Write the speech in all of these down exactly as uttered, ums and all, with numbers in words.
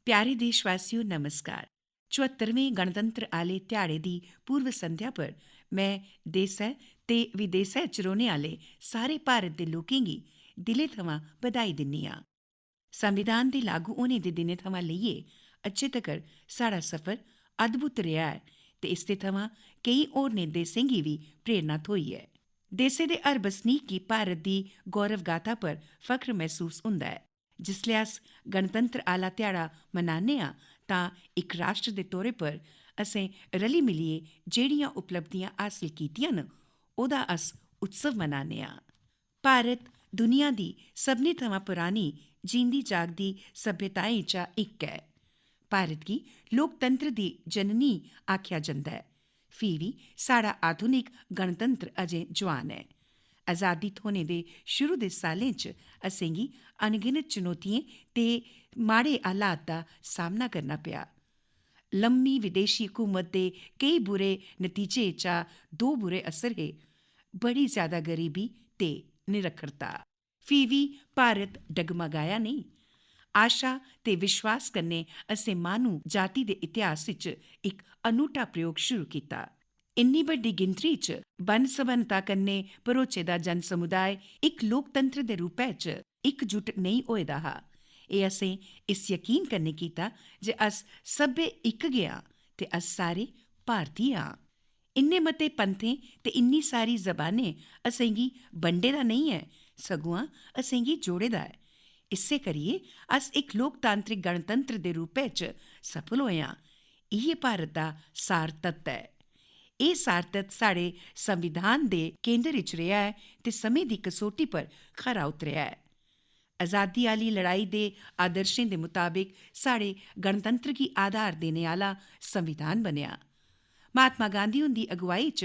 प्यारे देशवासियों, नमस्कार। चौहत्तरवें गणतंत्र आह्ले ध्याड़े दी पूर्व संध्या पर में देसै ते विदेसै च रौह्ने आह्ले सारे भारत दे लोकें गी दिलै थमां बधाई दिन्नी आं। संविधान दे लागू होने दे दिनै थमां लेइयै अज्जै तगर साढ़ा सफर अद्भुत रेहा ऐ ते इसदे थमां केई होरनें देसें गी बी प्रेरणा थ्होई ऐ। देसै दे हर बसनीक गी भारत दी गौरव गाथा पर फख्र मसूस होंदा ऐ। जिसलै अस गणतंत्र आह्ला ध्याड़ा मनान्ने आं, तां इक राश्ट्र दे तौरे पर असें रली-मिलियै जेह्ड़ियां उपलब्धियां हासल कीतियां न, ओह्दा अस उत्सव मनान्ने आं। भारत दुनिया दी सभनें थमां परानी जींदी जागदी सभ्यताएं चा इक ऐ। भारत गी लोकतंत्र दी जननी आखेआ जंदा ऐ। फ्ही बी साढ़ा आधुनिक गणतंत्र अजें जुआन ऐ। आजादी थ्होने दे शुरू दे सालें च असेंगी अनगिनत चुनौतियें ते माड़े हालात दा सामना करना पेआ। लम्मी विदेशी हुकूमत दे केई बुरे नतीजे चा दो बुरे असर हे, बड़ी ज्यादा गरीबी ते निरक्खरता। फ्ही बी भारत डगमगाया नेईं। आशा ते विश्वास कन्नै असें माह्नू जाति दे इतिहास च इक अनूठा प्रयोग शुरू कीता। इन्नी बड्डी गिनतरी च बन्न-सबन्नता कन्नै भरोचे दा जन समुदाय इक लोकतंत्र दे रूपै च इकजुट नेईं होए दा हा। एह् असें इस यकीन कन्नै कीता जे अस सब्भै इक गै आं ते अस सारे भारती आं। इन्ने मते पंथें ते इन्नी सारी जबानें असेंगी बंडे दा नेईं ऐ, सगुआं असेंगी जोड़े दा ऐ। इस्सै करियै अस इक लोकतांत्रिक गणतंत्र दे रूपै च सफल होए आं। इ'यै भारत दा सार तत्त ऐ। एह् सार तत्त साढ़े संविधान दे केंद्र इच रेहा ऐ ते समें दी कसौटी पर खरा उतरेआ ऐ। आजादी आह्ली लड़ाई दे आदर्शें दे मताबक साढ़े गणतंत्र गी आधार देने आह्ला संविधान बनेआ। महात्मा गांधी हुंदी अगुवाई च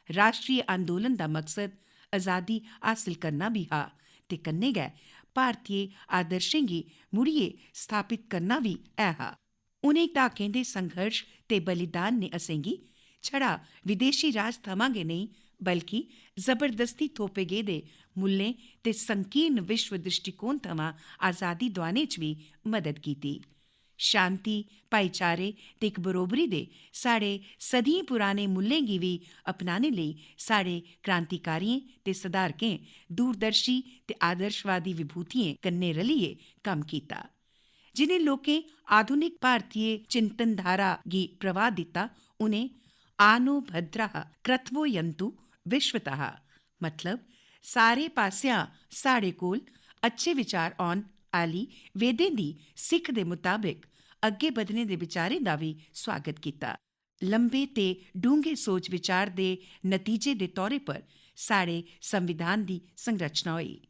राश्ट्री आंदोलन दा मकसद आजादी हासल करना बी हा ते कन्नै गै भारतीय आदर्शें गी मुड़ियै स्थापत करना बी ऐ हा। उ'नें दहाकें दे संघर्ष ते बलिदान ने असेंगी छड़ा विदेशी राज थमां गै नेईं, बल्कि जबरदस्ती थोपे गेदे मुल्लें ते संकीर्ण विश्व दृष्टिकोण थमां आजादी दुआने च बी मदद कीती। शांति, भाईचारे ते इक बरोबरी दे साढ़े सदियें पुराने मुल्लें गी बी अपनाने लेई साढ़े क्रांतिकारियें ते सधारकें दूरदर्शी ते आदर्शवादी विभूतियें कन्नै रलियै कम्म कीता। जिनें लोकें आधुनिक भारतीय चिंतन धारा गी प्रवाह दित्ता, उनें "आनो भद्रः क्रत्वो यंतु विश्वतः", मतलब सारे पासेआ साढ़े कोल अच्छे विचार औन आह्ली वेदें दी सिक्ख दे मताबक अग्गें बधने दे विचारें दा बी सुआगत कीता। लंबे ते डूंह्गे सोच विचार दे नतीजे दे तौरे पर साढ़े संविधान दी संरचना होई।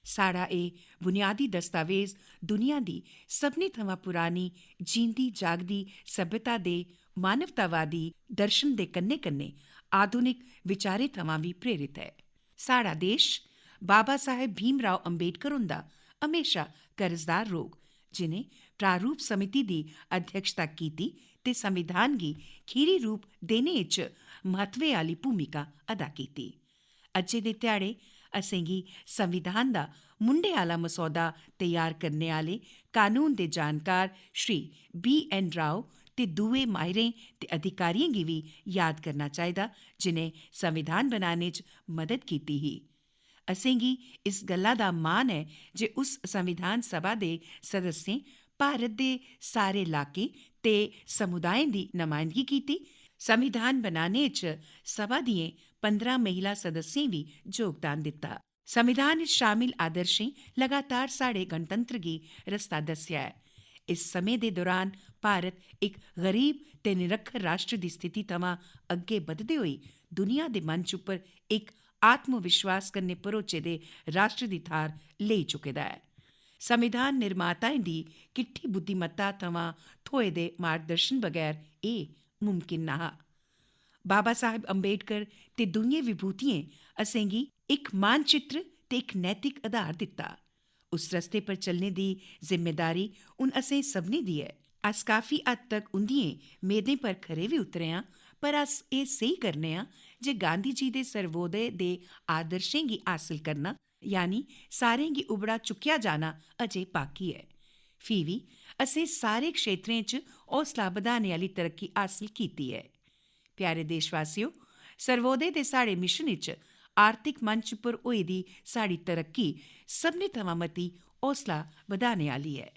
साढ़ा एह् बुनियादी दस्तावेज दुनिया दी सभनें थमां पुरानी जींदी जागदी सभ्यता दे मानवतावादी दर्शन दे कन्नै-कन्नै आधुनिक विचारें थमां बी प्रेरित ऐ। साढ़ा देश बाबा साहेब भीमराव अंबेडकर हुंदा म्हेशा कर्जदार रौह्ग, जिनें प्रारूप समिति दी अध्यक्षता कीती ते संविधान गी खीरी रूप देने च म्हत्तवे आह्ली भूमिका अदा कीती। अज्जै दे ध्याड़े असेंगी संविधान दा मुंढे आह्ला मसौदा तैयार करने आह्ले कानून दे जानकार श्री बी एन राव ते दूए माहिरें ते अधिकारियें गी बी याद करना चाहिदा, जिनें संविधान बनाने च मदद कीती ही। असेंगी इस गल्ला दा मान ऐ जे उस संविधान सभा दे सदस्यें भारत दे सारे लाकें ते समुदायें दी नमायंदगी कीती। संविधान बनाने च सभा दियें पंदरां महिला सदस्यें बी योगदान दित्ता। संविधान इच शामिल आदर्शें लगातार साढ़े गणतंत्र गी रस्ता दस्सेआ ऐ। इस समें दे दौरान भारत इक गरीब ते निरक्खर राष्ट्र दी स्थिति थमां अग्गें बधदे होई दुनिया दे मंच उप्पर इक आत्मविश्वास कन्नै भरोचे दे राष्ट्र दी थाह्र लेई चुके दा ऐ। संविधान निर्माताएं दी किट्ठी बुद्धिमत्ता थमां थ्होए दे मार्गदर्शन बगैर एह् मुमकिन नहा। बाबा साहब अंबेडकर ते दूइयें विभूतियें असेंगी इक मानचित्र ते इक नैतिक आधार दित्ता। उस रस्ते पर चलने दी जिम्मेदारी हून असें सभनें दी ऐ। अस काफी हद तक उं'दियें मेदें पर खरे बी उतरे आं, पर अस एह् सेही करने आं जे गांधी जी दे सर्वोदय दे आदर्शें गी हासल करना, यानी सारें गी उबड़ा चुक्केआ जाना, अजें बाकी ऐ। फ्ही बी असें सारे क्षेत्रें च हौसला बधाने आह्ली तरक्की हासल कीती ऐ। प्यारे देशवासियो, सर्वोदय दे साढ़े मिशन इच आर्थिक मंच पर होई दी साढ़ी तरक्की सभनें थमां मती हौसला बधाने आह्ली ऐ।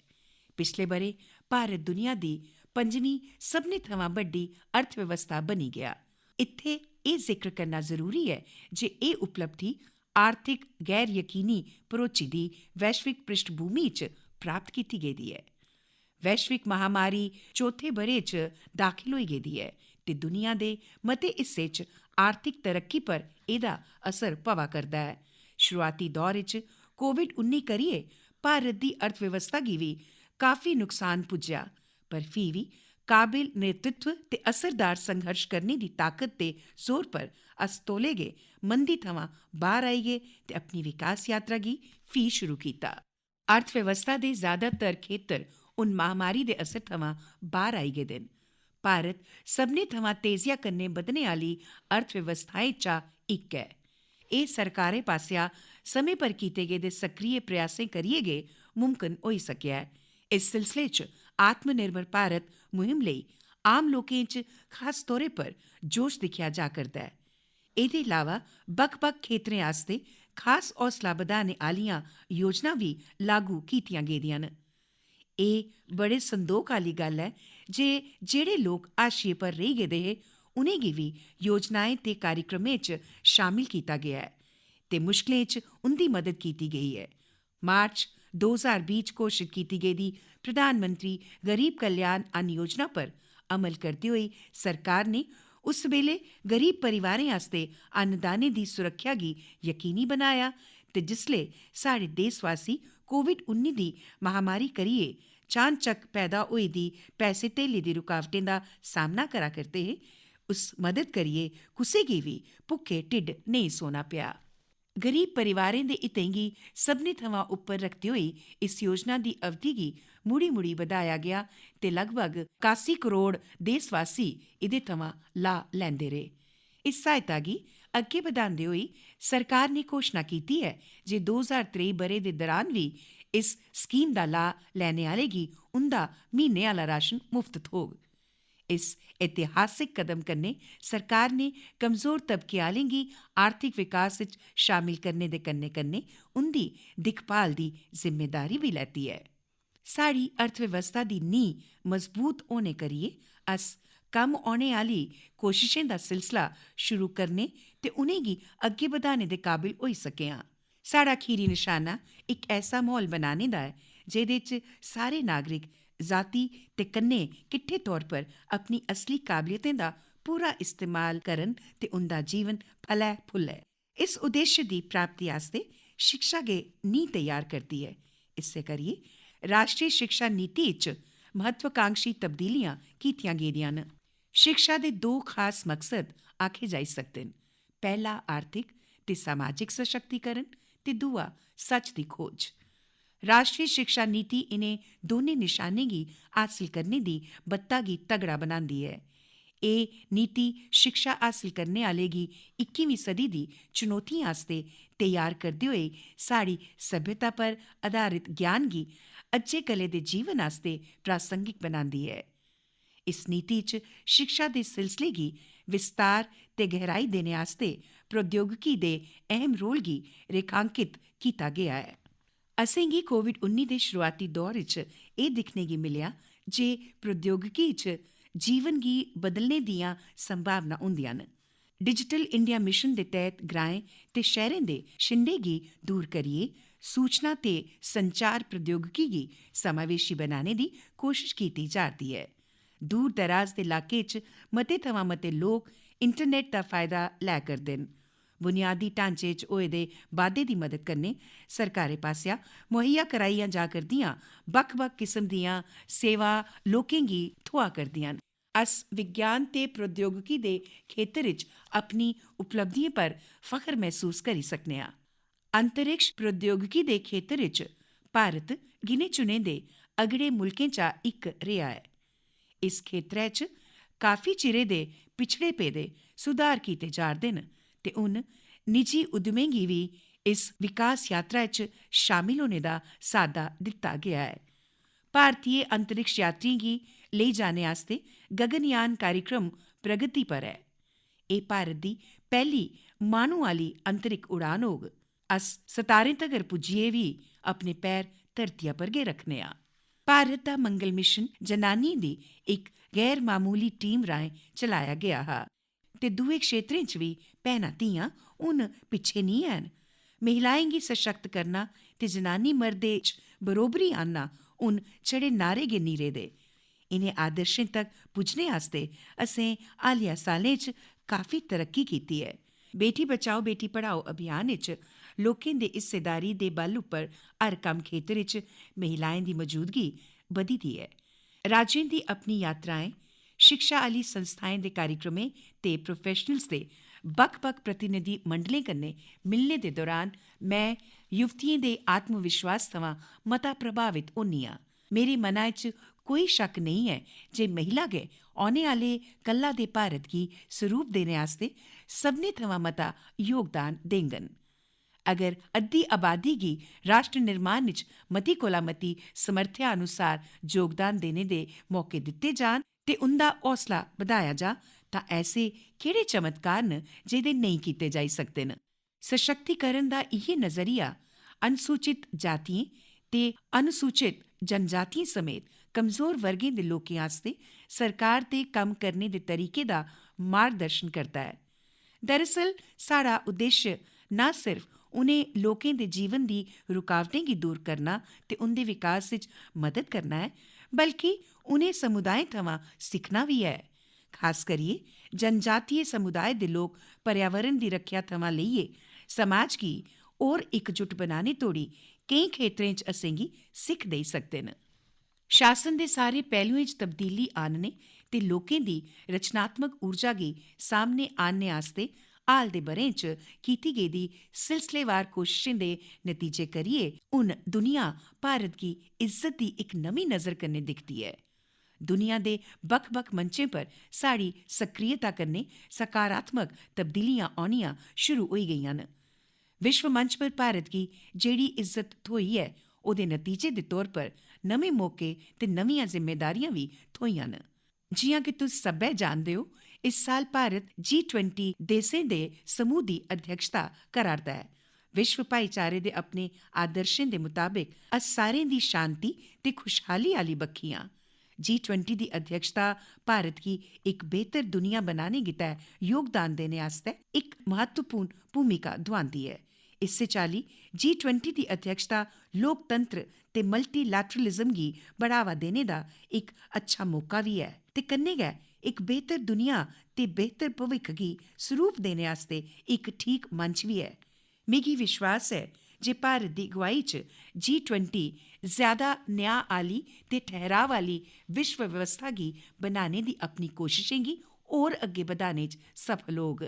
पिछले ब'रे भारत दुनिया दी पंजमीं सभनें थमां बड्डी अर्थव्यवस्था बनी गेआ। इत्थै एह् जिक्र करना जरूरी ऐ जे एह् उपलब्धि आर्थिक गैर यकीनी भरोची दी वैश्विक पृष्ठभूमि च प्राप्त कीती गेदी ऐ। वैश्विक महामारी चौथे ब'रे च दाखल होई गेदी ऐ ते दुनिया दे मते हिस्से च आर्थिक तरक्की पर एह्दा असर पवा करदा ऐ। शुरुआती दौर च कोविड उन्नी करियै भारत दी अर्थव्यवस्था गी बी काफी नुकसान पुज्जेआ, पर फ्ही बी काबिल नेतृत्व ते असरदार संघर्ष करने दी ताकत दे जोर पर अस तौले गै मंदी थमां बाह्र आई गे ते अपनी विकास यात्रा गी फ्ही शुरू कीता। अर्थव्यवस्था दे ज्यादातर खेतर हुन महामारी दे असर थमां बाह्र आई गेदे न। भारत सभनें थमां तेजिया कन्नै बधने आह्ली अर्थव्यवस्थाएं चा इक ऐ। एह् सरकारें पासेआ समें पर कीते गेदे सक्रिय प्रयासें करियै गै मुमकन होई सकेआ ऐ। इस सिलसिले च आत्मनिर्भर भारत मुहिम लेई आम लोकें च खास तौरे पर जोश दिक्खेआ जा करदा ऐ। एह्दे इलावा बक्ख-बक्ख खेतरें आस्तै खास हौसला बधाने आह्लियां योजनां बी लागू कीतियां गेदियां न। एह् बड़े संदोख आह्ली गल्ल ऐ जे जेह्ड़े लोक हाशिये पर रेही गेदे हे, उ'नेंगी बी योजनाएं ते कार्यक्रमें च शामिल कीता गेआ ऐ ते मुश्कलें च उं'दी मदद कीती गेई ऐ। मार्च दो ज्हार बीह् च घोशत कीती गेदी प्रधानमंत्री गरीब कल्याण अन्न योजना पर अमल करदे होई सरकार ने उस बेले गरीब परिवारें आस्तै अन्नदाने दी सुरक्षा गी यकीनी बनाया ते जिसलै साढ़े देशवासी कोविड उन्नी दी महामारी करियै चानचक्क पैदा होई दी पैसे धेल्ले दी रुकावटें दा सामना करा करदे हे, उस मदद करियै कुसै गी बी भुक्खे ढिड्ड नेईं सोना पेआ। गरीब परिवारें दे हितें गी सभनें थमां उप्पर रखदे होई इस योजना दी अवधि गी मुड़ी-मुड़ी बधाया गेआ ते लगभग कासी करोड़ देशवासी एह्दे थमां लाह् लैंदे रेह्। इस सहायता गी अग्गें बधांदे होई सरकार ने घोशना कीती ऐ जे दो ज्हार त्रेई ब'रे दे दरान बी इस स्कीम दा लाह् लैने आह्ले गी उं'दा म्हीने आह्ला राशन मुफ्त थ्होग। इस ऐतिहासिक कदम कन्नै सरकार ने कमजोर तबके आह्लें गी आर्थिक विकास च शामिल करने दे कन्नै-कन्नै उं'दी दिक्खभाल दी जिम्मेदारी बी लैती ऐ। साढ़ी अर्थव्यवस्था दी नींह् मजबूत होने करियै अस कम्म औने आह्ली कोशशें दा सिलसला शुरू करने ते उ'नेंगी अग्गें बधाने दे काबल होई सके आं। साढ़ा खीरी नशाना इक ऐसा म्हौल बनाने दा ऐ जेह्दे च सारे नागरिक जाति ते कन्नै किट्ठे तौर पर अपनी असली काबलियतें दा पूरा इस्तेमाल करन ते उं'दा जीवन फलै फुल्लै। इस उद्देश्य दी प्राप्ति आस्तै शिक्षा गै नींह् त्यार करदी ऐ। इस्सै करियै राश्ट्री शिक्षा नीति इच महत्वाकांक्षी तब्दीलियां कीतियां गेदियां न। शिक्षा दे दो खास मकसद आखे जाई सकदे न, पैह्ला आर्थिक ते समाजिक सशक्तिकरण ते दूआ सच दी खोज। राश्ट्री शिक्षा नीति इ'नें दौनें निशानें गी हासल करने दी बत्ता गी तगड़ा बनांदी ऐ। एह् नीति शिक्षा हासल करने आह्ले गी इक्कीमीं सदी दी चुनौतियें आस्तै त्यार करदे होई साढ़ी सभ्यता पर आधारित ज्ञान गी अज्जै कल्लै दे जीवन आस्तै प्रासंगिक बनांदी ऐ। इस नीति च शिक्षा दे सिलसिले गी विस्तार ते गैहराई देने आस्तै प्रौद्योगिकी दे अहम रोल गी रेखांकित कीता गेआ ऐ। असेंगी कोविड उन्नी दे शुरुआती दौर च एह् दिक्खने गी मिलेआ जे प्रौद्योगिकी च जीवन गी बदलने दियां संभावनां होंदियां न। डिजिटल इंडिया मिशन दे तैह्त ग्राएं ते शैह्रें दे शिंडे गी दूर करियै सूचना ते संचार प्रौद्योगिकी गी समावेशी बनाने दी कोशश कीती जा'रदी ऐ। दूर दराज दे लाके च मते थमां मते लोक इंटरनेट दा फायदा लै करदे न। बुनियादी ढांचे च होए दे बाद्धे दी मदद कन्नै सरकारै पासेआ मुहैया कराइयां जा करदियां बक्ख-बक्ख किस्म दियां सेवा लोकें गी थ्होआ करदियां न। अस विज्ञान ते प्रौद्योगिकी दे खेतर च अपनी उपलब्धियें पर फखर मसूस करी सकने आं। अंतरिक्ष प्रौद्योगिकी दे खेतर च भारत गिने-चुने दे अगड़े मुल्कें चा इक रेहा ऐ। इस खेतरै च काफी चिरे दे पिछड़े पेदे सुधार कीते जा'रदे न ते हून निजी उद्यमें गी बी इस विकास यात्रा च शामिल होने दा साद्दा दित्ता गेआ ऐ। भारतीय अंतरिक्ष यात्रियें गी लेई जाने आस्तै गगनयान कार्यक्रम प्रगति पर ऐ। एह् भारत दी पैह्ली माह्नू आह्ली अंतरिक्ष उड़ान होग। अस सतारें तगर पुज्जियै बी अपने पैर धरतिया पर गै रक्खने आं। भारत दा मंगल मिशन जनानियें दी इक गैर मामूली टीम राहें चलाया गेआ हा ते दूए क्षेत्रें च बी भैनां धीआं हून पिच्छे निं हैन। महिलाएं गी सशक्त करना ते जनानी मर्दे च बरोबरी आह्नना हून छड़े नारे गै निं रेह्दे। इ'नें आदर्शें तक पुज्जने आस्तै असें हालिया सालें च काफी तरक्की कीती ऐ। बेटी बचाओ बेटी पढ़ाओ अभियान इच लोकें दे हिस्सेदारी दे बल उप्पर हर कम्म खेतर इच महिलाएं दी मौजूदगी बधी दी ऐ। राज्यें दी अपनी यात्राएं, शिक्षा आह्ली संस्थाएं दे कार्यक्रमें ते प्रोफेशनल्स दे बक्ख-बक्ख प्रतिनिधि मंडलें कन्नै मिलने दे दौरान में युवतियें दे आत्मविश्वास थमां मता प्रभावित होन्नी आं। मेरे मना च कोई शक्क नेईं ऐ जे महिला गै औने आह्ले कल्ला दे भारत गी सरूप देने आस्तै सभनें थमां मता योगदान देङन। अगर अद्धी आबादी गी राष्ट्र निर्माण च मती कोला मती समर्थ्या अनुसार योगदान देने दे मौके दित्ते जान ते उं'दा हौसला बधाया जा, तां ऐसे केह्ड़े चमत्कार न जेह्दे नेईं कीते जाई सकदे न? सशक्तिकरण दा इ'यै नजरिया अनुसूचित जातियें ते अनुसूचित जनजातियें समेत कमजोर वर्गें दे लोकें आस्तै सरकार दे कम्म करने दे तरीके दा मार्गदर्शन करदा ऐ। दरअसल, साढ़ा उद्देश्य न सिर्फ उ'नें लोकें दे जीवन दी रुकावटें गी दूर करना ते उं'दे विकास च मदद करना ऐ, बल्कि उ'नें समुदायें थमां सिक्खना बी ऐ। खास करियै, जनजातीय समुदाय दे लोक पर्यावरण दी रक्खेआ थमां लेइयै समाज गी होर इकजुट बनाने तोड़ी केईं खेतरें च असेंगी सिक्ख देई सकदे न। शासन दे सारे पैह्लुएं च तब्दीली आह्नने ते लोकें दी रचनात्मक ऊर्जा गी सामने आह्नने आस्तै हाल दे ब'रें च कीती गेदी सिलसिलेवार कोशशें दे नतीजे करियै हून दुनिया भारत गी इज्जत दी इक नमीं नजर कन्नै दिखदी ऐ। दुनिया दे बक्ख-बक्ख मंचें पर साढ़ी सक्रियता कन्नै सकारात्मक तब्दीलियां औनियां शुरू होई गेइयां न। विश्व मंच पर भारत गी जेह्ड़ी इज्जत थ्होई ऐ, ओह्दे नतीजे दे तौर पर नमें मौके ते नमियां जिम्मेदारियां बी थ्होइयां न। जि'यां कि तुस सब्भै जानदे ओ, इस साल भारत जी ट्वेंटी देशें दे समूह दी अध्यक्षता करा'रदा ऐ। विश्व भाईचारे दे अपने आदर्शें दे मताबक अस सारें दी शांति ते खुशहाली आह्ली बक्खी आं। जी ट्वेंटी दी अध्यक्षता भारत गी इक बेहतर दुनिया बनाने गितै योगदान देने आस्तै इक म्हत्तवपूर्ण भूमिका दुआंदी ऐ। इस्सै चाल्ली जी ट्वेंटी दी अध्यक्षता लोकतंत्र ते मल्टीलैटरलिज्म गी बढ़ावा देने दा इक अच्छा मौका बी ऐ ते कन्नै गै इक बेहतर दुनिया ते बेहतर भविक्ख गी सरूप देने आस्तै इक ठीक मंच बी ऐ। मिगी विश्वास ऐ जे भारत दी अगुवाई च जी ट्वेंटी ज्यादा न्याऽ आह्ली ते ठैह्राव आह्ली विश्व व्यवस्था गी बनाने दी अपनी कोशशें गी होर अग्गें बधाने च सफल होग।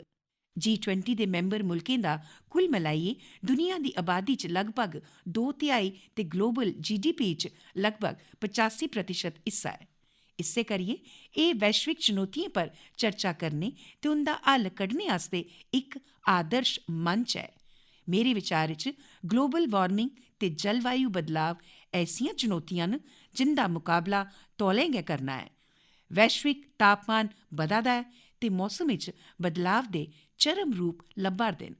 जी ट्वेंटी दे मैंबर मुल्कें दा कुल मलाइयै दुनिया दी आबादी च लगभग दो तिहाई ते ग्लोबल जीडीपी च लगभग पचासी प्रतिशत हिस्सा ऐ। इस्सै करियै एह् वैश्विक चुनौतियें पर चर्चा करने ते उं'दा हल कड्ढने आस्तै इक आदर्श मंच ऐ। मेरे विचार च ग्लोबल वार्मिंग ते जलवायु बदलाव ऐसियां चुनौतियां न जिं'दा मकाबला तौले गै करना ऐ। वैश्विक तापमान बधा दा ऐ ते मौसम च बदलाव दे चरम रूप लब्भा'रदे न।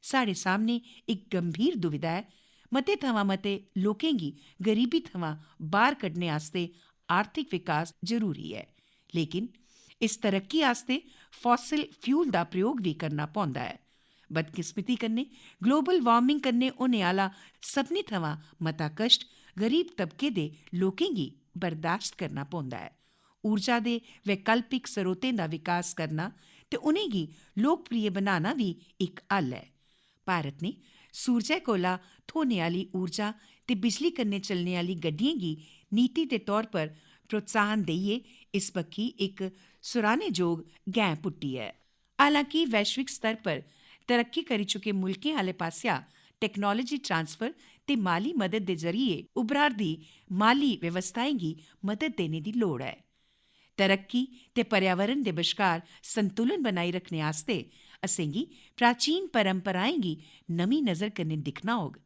साढ़े सामने इक गंभीर दुविधा ऐ। मते थमां मते लोकें गी गरीबी थमां बाह्र कड्ढने आस्तै आर्थिक विकास जरूरी ऐ, लेकिन इस तरक्की आस्तै फॉसिल फ्यूल दा प्रयोग बी करना पौंदा ऐ। बदकिस्मती कन्नै ग्लोबल वार्मिंग कन्नै होने आह्ला सभनें थमां मता कश्ट गरीब तबके दे लोकें गी बर्दाश्त करना पौंदा ऐ। ऊर्जा दे वैकल्पिक स्रोतें दा विकास करना ते उ'नेंगी लोकप्रिय बनाना बी इक हल ऐ। भारत ने सूरजै कोला थ्होने आह्ली ऊर्जा ते बिजली कन्नै चलने आह्ली गड्डियें गी नीति दे तौर पर प्रोत्साहन देइयै इस बक्खी इक सराह्नेजोग गैं पुट्टी ऐ। हालांकि वैश्विक स्तर पर तरक्की करी चुके मुल्कें आह्ले पासेआ टेक्नोलॉजी ट्रांसफर ते माली मदद दे जरिए उभरा'रदी माली व्यवस्थाएं गी मदद देने दी लोड़ ऐ। तरक्की ते पर्यावरण दे बश्कार संतुलन बनाई रक्खने आस्तै असेंगी प्राचीन परंपराएं गी नमीं नजर कन्नै दिक्खना होग।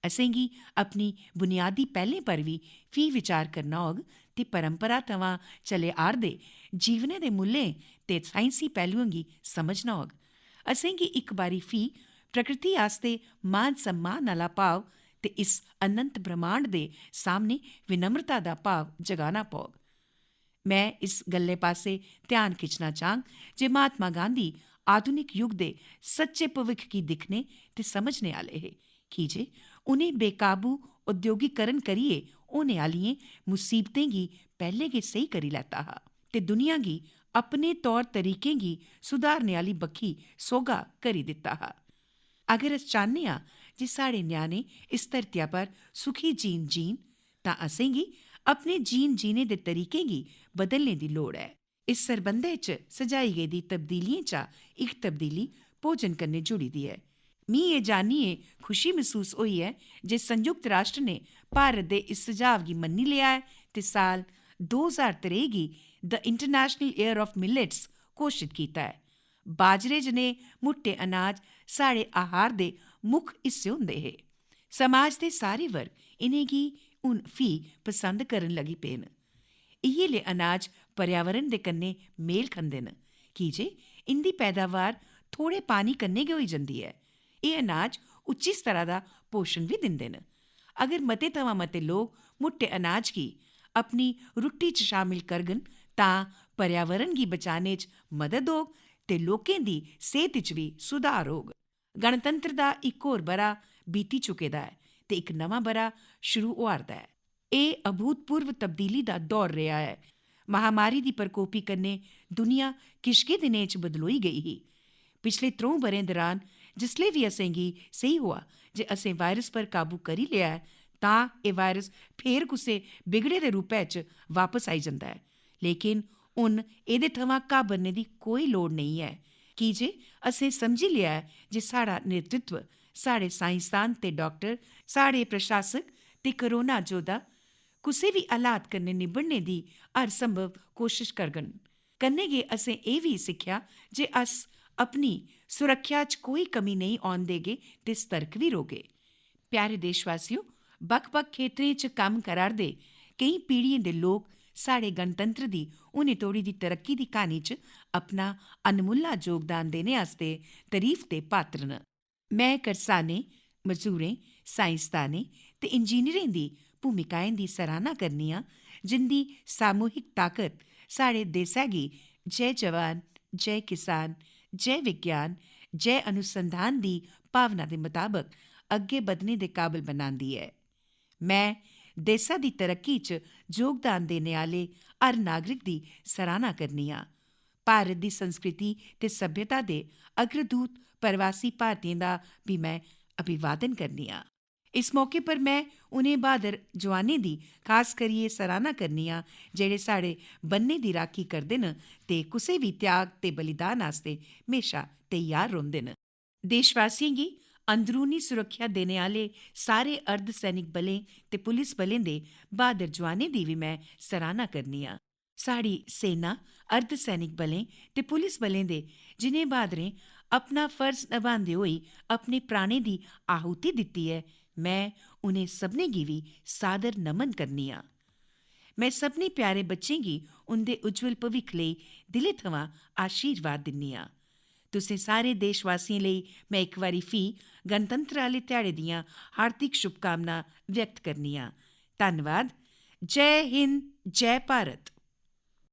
असेंगी अपनी बुनियादी पैह्लें पर बी फ्ही विचार करना होग ते परंपरा थमां चले आ'रदे जीवनै दे मुल्लें ते साइंसी पैह्लुएं गी समझना होग। असेंगी इक बारी फ्ही प्रकृति आस्तै मान सम्मान आह्ला भाव ते इस अनंत ब्रह्मांड दे सामने विनम्रता दा भाव जगाना पौग। में इस गल्लै पासै ध्यान खिच्चना चाह्ङ जे महात्मा गांधी आधुनिक युग दे सच्चे भविक्ख गी दिक्खने ते समझने आह्ले हे, की जे उ'नें बेकाबू औद्योगिकरण करियै होने आह्लियें मुसीबतें गी पैह्लें गै सेही करी लैता हा ते दुनिया गी अपने तौर तरीकें गी सुधारने आह्ली बक्खी सोह्गा करी दित्ता हा। अगर अस चाह्न्ने आं जे साढ़े ञ्याणे इस धरतिया पर सुखी जीन जीन, तां असेंगी अपने जीन जीने दे तरीकें गी बदलने दी लोड़ ऐ। इस सरबंधै च सजाई गेदी तब्दीलियें चा इक तब्दीली भोजन कन्नै जुड़ी दी ऐ। मी एह् जानियै खुशी मसूस होई ऐ जे संयुक्त राष्ट्र ने भारत दे इस सुझाव गी मन्नी लेआ ऐ ते साल दो ज्हार त्रेई गी the international year of millets घोशत कीता ऐ। बाजरे जनेह् मुट्टे अनाज साढ़े आहार दे मुक्ख हिस्से होंदे हे। समाज दे सारे वर्ग इ'नेंगी हून फ्ही पसंद करन लगी पे न। इ'यै ले अनाज पर्यावरण दे कन्नै मेल खंदे न, की जे इं'दी पैदावार थोड़े पानी कन्नै गै होई जंदी ऐ। एह् अनाज उच्ची स्तरा दा पोशन बी दिंदे न। अगर मते थमां मते लोक मुट्टे अनाज गी अपनी रुट्टी च शामिल करगन, तां पर्यावरण गी बचाने च मदद होग ते लोकें दी सेह्त च बी सुधार होग। गणतंत्र दा इक होर ब'रा बीती चुके दा ऐ ते इक नमां ब'रा शुरू होआ'रदा ऐ। एह् अभूतपूर्व तब्दीली दा दौर रेहा ऐ। महामारी दी प्रकोपी कन्नै दुनिया किश गै दिनें च बदलोई गेई ही। पिछले त्र'ऊं ब'रें दरान जिसलै बी असेंगी सेही होआ जे असें वायरस पर काबू करी लेआ ऐ, तां एह् वायरस फेर कुसै बिगड़े दे रूपै च वापस आई जंदा ऐ। लेकिन हुन एह्दे थमां घाबरने दी कोई लोड़ नेईं ऐ, की जे असें समझी लेआ ऐ जे साढ़ा नेतृत्व, साढ़े साइंसदान ते डाक्टर, साढ़े प्रशासक ते कोरोना योद्धा कुसै बी हालात कन्नै निबड़ने दी हर संभव कोशश करगन। कन्नै गै असें एह् बी सिक्खेआ जे अस अपनी सुरक्खेआ च कोई कमी नेईं औन देगे ते सतर्क बी रौह्गे। प्यारे देशवासियो, बक्ख-बक्ख खेतरें च कम्म करा'रदे केईं पीढ़ियें दे लोक साढ़े गणतंत्र दी हुनै तोड़ी दी तरक्की दी क्हानी च अपना अनमुल्ला योगदान देने आस्तै तरीफ दे पात्र न। में करसानें, मजदूरें, साइंसदानें ते इंजीनियरें दी भूमिकाएं दी सराहना करनी आं, जिं'दी सामूहिक ताकत साढ़े देसै गी जय जवान, जय किसान, जय विज्ञान, जय अनुसंधान दी भावना दे मताबक अग्गें बधने दे काबल बनांदी ऐ। में देसै दी तरक्की च योगदान देने आह्ले हर नागरिक दी सराहना करनी आं। भारत दी संस्कृति ते सभ्यता दे अग्रदूत प्रवासी भारतीयें दा बी में अभिवादन करनी आं। इस मौके पर में उ'नें ब्हादर जवानें दी खास करियै सराहना करनी आं, जेह्ड़े साढ़े बन्ने दी राखी करदे न ते कुसै बी त्याग ते बलिदान आस्तै म्हेशा त्यार रौंह्दे न। देशवासियें गी अंदरूनी सुरक्खेआ देने आह्ले सारे अर्धसैनिक बलें ते पुलिस बलें दे ब्हादर जवानें दी बी में सराहना करनी आं। साढ़ी सेना, अर्धसैनिक बलें ते पुलिस बलें दे जिनें ब्हादरें अपना फर्ज नभांदे होई अपने प्राणें दी आहुति दित्ती ऐ, में उ'नें सभनें गी बी सादर नमन करनी आं। में सभनें प्यारे बच्चें गी उं'दे उज्जवल भविक्ख लेई दिलै थमां आशीर्वाद दिन्नी आं। तुसें सारे देशवासियें लेई में इक बारी फ्ही गणतंत्र आह्ले ध्याड़े दियां हार्दिक शुभकामनां व्यक्त करनी आं। धन्नवाद। जय हिंद, जय भारत।